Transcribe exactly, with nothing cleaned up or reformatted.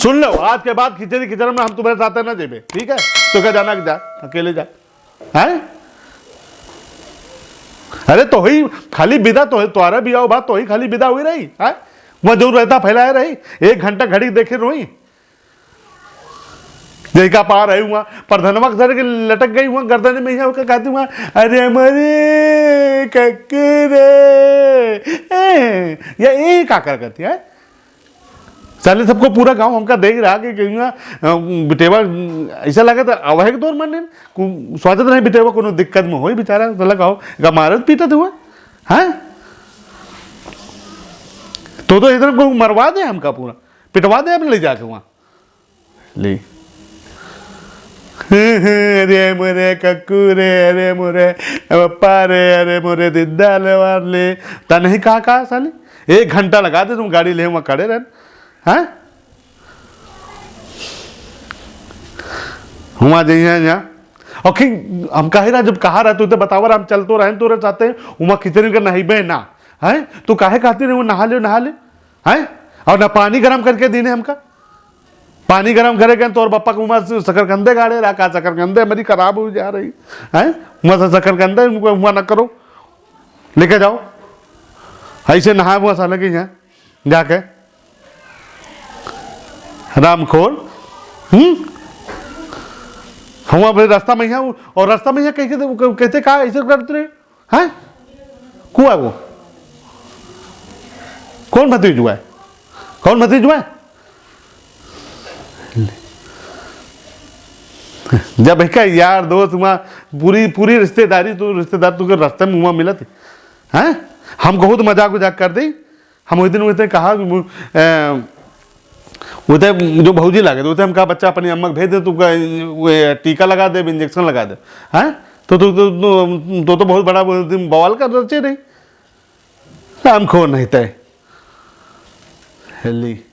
सुन लो, आज के बाद खिचड़ी खिचड़ी में हम तुम्हारे साथ ना जेबे, ठीक है? तो क्या जाना कि जा, अकेले जा। हैं? अरे तो ही खाली विदा तो है, तुम्हारा भी आओ बात तो ही खाली विदा हुई रही, हैं? वहाँ जो रहता फैलाए रही, एक घंटा घड़ी देखे रोई। जैका पा रही हुआ, प्रधनवा के सर के लटक गई हुआ, गर्दन में यहाँ कहती हुआ, "अरे मरे ककरे।" ए, या ए का कर करती है? साले सबको पूरा गांव हमका देख रहा कि कहीं ना, अ, बिटेवा, अ, ऐसा लगा था, अब है कि तोर मन ने, कु-, सोचत नहीं बिटेवा कोनो दिक्कत में होई बेचारा, साला गाँव का मारत पीटत हुआ, हैं? तो, तो इधर को मरवा दे हमका पूरा, पिटवा दे अपने ले जाके वहाँ। ले। अरे मोरे कक्कू रे, अरे मोरे पप्पा रे, अरे मोरे दिद्दा ले वार ले। ता नहीं कहा, कहा साली? एक घंटा लगा दे तुम गाड़ी ले वहाँ खड़े रहन। हैं? हुआ जइहे यहाँ। और कि हम कहे ना, जब कहा रहे तो बतावा रहे, हम चल तो रहे तो रहे चाहते हैं, हुआ किचन का नहीं बे ना। हैं? तो काहे कहती नहीं वो नहा ले, नहा ले? हैं? और ना पानी गरम करके दीने हमका। पानी गरम करे गए तो और बप्पा को उमा से शकरकंदे गाड़े रहा, का शकरकंदे हमारी खराब हो जा रही। हैं? उमा से शकरकंदे उनको हुआ ना करो, लेके जाओ। ऐसे नहाए हुआ साले के यहाँ जाके। रामखोर। हम्म? हुआ भाई रास्ता में यहाँ, और रास्ता में यहाँ कैसे, कहते का ऐसे करते रहे? हैं? कुआ वो? कौन भतीजुआ है? कौन भतीजुआ है? जब एक यार दोस्त हुआ, पूरी, पूरी रिश्तेदारी, तो रिश्तेदार तुके रास्ते में हुआ मिलत है। हैं? हम बहुत मजाक उजाक कर दी। हम वही दिन वही दिन कहा, अ, वो तो जो भौजी लागे, तो हम कहा, "बच्चा अपनी अम्मा के भेज दे, तू का, वो टीका लगा दे, इंजेक्शन लगा दे।" हैं? तो, तो, तो, तो, तो, तो बहुत बड़ा वो दिन बवाल कर रचे रही। रामखोर नहीं तय। हेली।